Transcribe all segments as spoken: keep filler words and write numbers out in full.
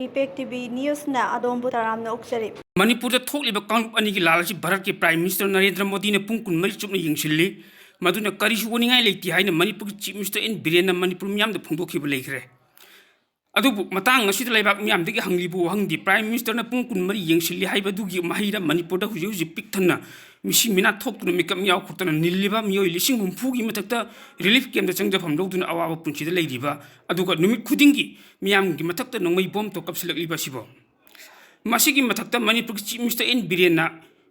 ꯏꯄꯦꯛ TV ꯅ꯭ꯌꯨꯁꯅ ꯑꯗꯣꯝꯕꯨ ꯇꯔꯥꯝꯅ ꯑꯣꯛꯆꯔꯤ꯫ ꯃꯅꯤꯄꯨꯔꯗ ꯊꯣꯛꯂꯤꯕ ꯀꯥꯡꯂꯨꯞ ꯑꯅꯤꯒꯤ ꯂꯥꯜ ꯑꯁꯤ ꯚꯥꯔꯠꯀꯤ ꯄ꯭ꯔꯥꯏꯝ ꯃꯤꯅꯤꯁꯇꯔ ꯅꯔꯦꯟꯗ꯭ꯔ ꯃꯣꯗꯤꯅ ꯄꯨꯡ ꯀꯨꯟꯃꯔꯤ ꯆꯨꯞꯅ ꯌꯦꯡꯁꯤꯜꯂꯤ꯫ ꯃꯗꯨꯅ ꯀꯔꯤꯁꯨ ꯑꯣꯅꯤꯡꯉꯥꯏ ꯂꯩꯇꯦ ꯍꯥꯏꯅ ꯃꯅꯤꯄꯨꯔꯒꯤ ꯆꯤꯐ ꯃꯤꯅꯤꯁꯇꯔ ꯑꯦꯟ ꯕꯤꯔꯦꯟꯅ ꯃꯅꯤꯄꯨꯔ ꯃꯤꯌꯥꯝꯗ ꯐꯣꯡꯗꯣꯛꯈꯤꯕ ꯂꯩꯈ꯭ꯔꯦ꯫ ꯑꯗꯨꯕꯨ ꯃꯇꯥꯡ ꯑꯁꯤꯗ ꯂꯩꯕꯥꯛ ꯃꯤꯌꯥꯝꯗꯒꯤ ꯍꯪꯂꯤꯕ ꯋꯥꯍꯪꯗꯤ, ꯄ꯭ꯔꯥꯏꯝ ꯃꯤꯅꯤꯁꯇꯔꯅ ꯄꯨꯡ ꯀꯨꯟꯃꯔꯤ ꯌꯦꯡꯁꯤꯜꯂꯤ ꯍꯥꯏꯕꯗꯨꯒꯤ ꯃꯍꯩꯔ ꯃꯅꯤꯄꯨꯔꯗ ꯍꯧꯖꯤꯛ ꯍꯧꯖꯤꯛ ꯄꯤꯛ ꯊꯟꯅ ꯃꯤꯁꯤ ꯃꯤꯅꯥ ꯊꯣꯛꯇꯨꯅ ꯃꯤꯀꯞ ꯃꯤꯌꯥꯎ ꯈꯨꯔꯇꯅ ꯅꯤꯜꯂꯤꯕ ꯃꯤꯑꯣꯏ ꯂꯤꯁꯤꯡ ꯍꯨꯝꯐꯨꯒꯤ ꯃꯊꯛꯇ ꯔꯤꯂꯤꯐ ꯀꯦꯝꯞꯇ ꯆꯪꯖꯐꯝ ꯂꯧꯗꯨꯅ ꯑꯋꯥꯕ ꯄꯨꯟꯁꯤꯗ ꯂꯩꯔꯤꯕ, ꯑꯗꯨꯒ ꯅꯨꯃꯤꯠ ꯈꯨꯗꯤꯡꯒꯤ ꯃꯤꯌꯥꯝꯒꯤ ꯃꯊꯛꯇ ꯅꯣꯡꯃꯩ ꯕꯣꯝ ꯇꯣ ꯀꯥꯞꯁꯤꯜꯂꯛꯂꯤꯕ ꯑꯁꯤꯕꯨ? ꯃꯁꯤꯒꯤ ꯃꯊꯛꯇ ꯃꯅꯤꯄꯨꯔꯒꯤ ꯆꯤꯐ ꯃꯤꯅꯤꯁꯇꯔ ꯑꯦꯟ ꯕꯤꯔꯦꯟꯅ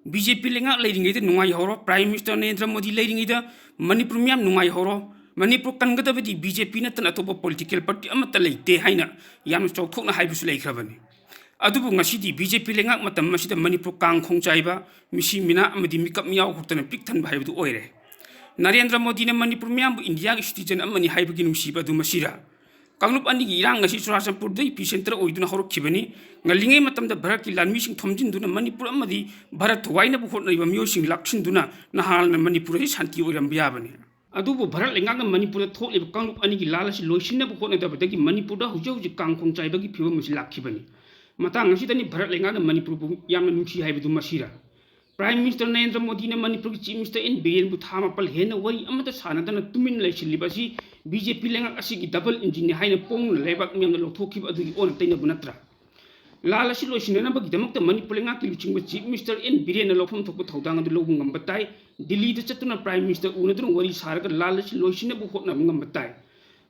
ꯕꯤ ꯖꯦ ꯄꯤ ꯂꯩꯉꯥꯛ ꯂꯩꯔꯤꯉꯩꯗ ꯅꯨꯡꯉꯥꯏꯍꯧꯔꯣ, ꯄ꯭ꯔꯥꯏꯝ ꯃꯤꯅꯤꯁꯇꯔ ꯅꯔꯦꯟꯗ꯭ꯔ ꯃꯣꯗꯤ ꯂꯩꯔꯤꯉꯩꯗ ꯃꯅꯤꯄꯨꯔ ꯃꯤꯌꯥꯝ ꯅꯨꯡꯉꯥꯏꯍꯧꯔꯣ, ꯃꯅꯤꯄꯨꯔ ꯀꯟꯒꯗꯕꯗꯤ ꯕꯤ ꯖꯦ ꯄꯤ ꯅꯠꯇꯅ ꯑꯇꯣꯞꯄ ꯄꯣꯂꯤꯇꯤꯀꯦꯜ ꯄꯥꯔꯇꯤ ꯑꯃꯠꯇ ꯂꯩꯇꯦ ꯍꯥꯏꯅ ꯌꯥꯝꯅ ꯆꯥꯎꯊꯣꯛꯅ ꯍꯥꯏꯕꯁꯨ ꯂꯩꯈ꯭ꯔꯕꯅꯤ꯫ ꯑꯗꯨꯕꯨ ꯉꯁꯤꯗꯤ ꯕꯤ ꯖꯦ ꯄꯤ ꯂꯩꯉꯥꯛ ꯃꯇꯝ ꯑꯁꯤꯗ ꯃꯅꯤꯄꯨꯔ ꯀꯥꯡ ꯈꯣꯡ ꯆꯥꯏꯕ, ꯃꯤꯁꯤ ꯃꯤꯅꯥ ꯑꯃꯗꯤ ꯃꯤꯀꯞ ꯃꯤꯌꯥꯎ ꯈꯨꯔꯇꯅ ꯄꯤꯛ ꯊꯟꯕ ꯍꯥꯏꯕꯗꯨ ꯑꯣꯏꯔꯦ꯫ ꯅꯔꯦꯟꯗ꯭ꯔ ꯃꯣꯗꯤꯅ ꯃꯅꯤꯄꯨꯔ ꯃꯤꯌꯥꯝꯕꯨ ꯏꯟꯗꯤꯌꯥꯒꯤ ꯁꯤꯇꯤꯖꯟ ꯑꯃꯅꯤ ꯍꯥꯏꯕꯒꯤ ꯅꯨꯡꯁꯤꯕ ꯑꯗꯨ ꯃꯁꯤꯔꯥ? ꯀꯥꯡꯂꯨꯞ ꯑꯅꯤꯒꯤ ꯏꯔꯥꯡ ꯑꯁꯤ ꯆꯨꯔꯥꯆꯥꯟꯄꯨꯔꯗ ꯏꯄꯤ ꯁꯦꯟꯇꯔ ꯑꯣꯏꯗꯨꯅ ꯍꯧꯔꯛꯈꯤꯕꯅꯤ꯫ ꯉꯜꯂꯤꯉꯩ ꯃꯇꯝꯗ ꯚꯥꯔꯠꯀꯤ ꯂꯥꯟꯃꯤꯁꯤꯡ ꯊꯣꯝꯖꯤꯟꯗꯨꯅ ꯃꯅꯤꯄꯨꯔ ꯑꯃꯗꯤ ꯚꯥꯔꯠ ꯊꯨꯒꯥꯏꯅꯕ ꯍꯣꯠꯅꯔꯤꯕ ꯃꯤꯑꯣꯏꯁꯤꯡ ꯂꯥꯛꯁꯤꯟꯗꯨꯅ ꯅꯍꯥꯟꯅ ꯃꯅꯤꯄꯨꯔ ꯑꯁꯤ ꯁꯥꯟꯇꯤ ꯑꯣꯏꯔꯝꯕ ꯌꯥꯕꯅꯤ꯫ ꯑꯗꯨꯕꯨ ꯚꯥꯔꯠ ꯂꯩꯉꯥꯛꯅ ꯃꯅꯤꯄꯨꯔꯗ ꯊꯣꯛꯂꯤꯕ ꯀꯥꯡꯂꯨꯞ ꯑꯅꯤꯒꯤ ꯂꯥꯜ ꯑꯁꯤ ꯂꯣꯏꯁꯤꯟꯅꯕ ꯍꯣꯠꯅꯗꯕꯗꯒꯤ ꯃꯅꯤꯄꯨꯔꯗ ꯍꯧꯖꯤꯛ ꯍꯧꯖꯤꯛ ꯀꯥꯡ ꯈꯣꯡ ꯆꯥꯏꯕꯒꯤ ꯐꯤꯕꯝ ꯑꯁꯤ ꯂꯥꯛꯈꯤꯕꯅꯤ꯫ ꯃꯇꯥꯡ ꯑꯁꯤꯗꯅꯤ ꯚꯥꯔꯠ ꯂꯩꯉꯥꯛꯅ ꯃꯅꯤꯄꯨꯔꯕꯨ ꯌꯥꯝꯅ ꯅꯨꯡꯁꯤ ꯍꯥꯏꯕꯗꯨ ꯃꯁꯤꯔꯥ? ꯄ꯭ꯔꯥꯏꯝ ꯃꯤꯅꯤꯁꯇꯔ ꯅꯔꯦꯟꯗ꯭ꯔ ꯃꯣꯗꯤꯅ ꯃꯅꯤꯄꯨꯔꯒꯤ ꯆꯤꯐ ꯃꯤꯅꯤꯁꯇꯔ ꯑꯦꯟ ꯕꯤꯔꯦꯟꯕꯨ ꯊꯥ ꯃꯥꯄꯜ ꯍꯦꯟꯅ ꯋꯥꯔꯤ ꯑꯃꯠꯇ ꯁꯥꯟꯅꯗꯅ ꯇꯨꯃꯤꯟꯅ ꯂꯩꯁꯤꯜꯂꯤꯕ ꯑꯁꯤ ꯕꯤ ꯖꯦ ꯄꯤ ꯂꯩꯉꯥꯛ ꯑꯁꯤꯒꯤ ꯗꯕꯜ ꯏꯟꯖꯤꯟꯅꯤ ꯍꯥꯏꯅ ꯄꯣꯡꯅ ꯂꯩꯕꯥꯛ ꯃꯤꯌꯥꯝꯅ ꯂꯧꯊꯣꯛꯈꯤꯕ ꯑꯗꯨꯒꯤ ꯑꯣꯟꯅ ꯇꯩꯅꯕ ꯅꯠꯇ꯭ꯔꯥ? ꯂꯥꯜ ꯑꯁꯤ ꯂꯣꯏꯁꯤꯟꯅꯅꯕꯒꯤꯗꯃꯛꯇ ꯃꯅꯤꯄꯨꯔ ꯂꯩꯉꯥꯛꯀꯤ ꯂꯨꯆꯤꯡꯕ ꯆꯤꯐ ꯃꯤꯅꯤꯁꯇꯔ ꯑꯦꯟ ꯕꯤꯔꯦꯟꯅ ꯂꯧꯐꯝ ꯊꯣꯛꯄ ꯊꯧꯗꯥꯡ ꯑꯗꯨ ꯂꯧꯕ ꯉꯝꯕ ꯇꯥꯏ꯫ ꯗꯤꯜꯂꯤꯗ ꯆꯠꯇꯨꯅ ꯄ꯭ꯔꯥꯏꯝ ꯃꯤꯅꯤꯁꯇꯔ ꯎꯅꯗꯨꯅ ꯋꯥꯔꯤ ꯁꯥꯔꯒ ꯂꯥꯜ ꯑꯁꯤ ꯂꯣꯏꯁꯤꯟꯅꯕ ꯍꯣꯠꯅꯕ ꯉꯝꯕ ꯇꯥꯏ꯫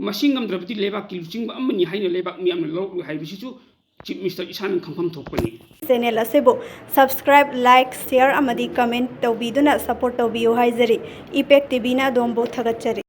ꯃꯁꯤ ꯉꯝꯗ꯭ꯔꯕꯗꯤ ꯂꯩꯕꯥꯛꯀꯤ ꯂꯨꯆꯤꯡꯕ ꯑꯃꯅꯤ ꯍꯥꯏꯅ ꯂꯩꯕꯥꯛ ꯃꯤꯌꯥꯝꯅ ꯂꯧꯔꯛꯂꯣꯏ ꯍꯥꯏꯕꯁꯤꯁꯨ ꯆꯤꯐ ꯃꯤꯅꯤꯁꯇꯔ ꯏꯁꯥꯅ ꯈꯪꯐꯝ ꯊꯣꯛꯄꯅꯤ꯫ ꯆꯦꯅꯦꯜ ꯑꯁꯤꯕꯨ ꯁꯕꯁꯀ꯭ꯔꯥꯏꯕ, ꯂꯥꯏꯛ, ꯁꯤꯌꯔ ꯑꯃꯗꯤ ꯀꯃꯦꯟ ꯇꯧꯕꯤꯗꯨꯅ ꯁꯄꯣꯔꯠ ꯇꯧꯕꯤꯌꯨ ꯍꯥꯏꯖꯔꯤ꯫ ꯏꯄꯦꯛ ꯇꯤꯚꯤꯅ ꯑꯗꯣꯝꯕꯨ ꯊꯥꯒꯠꯆꯔꯤ꯫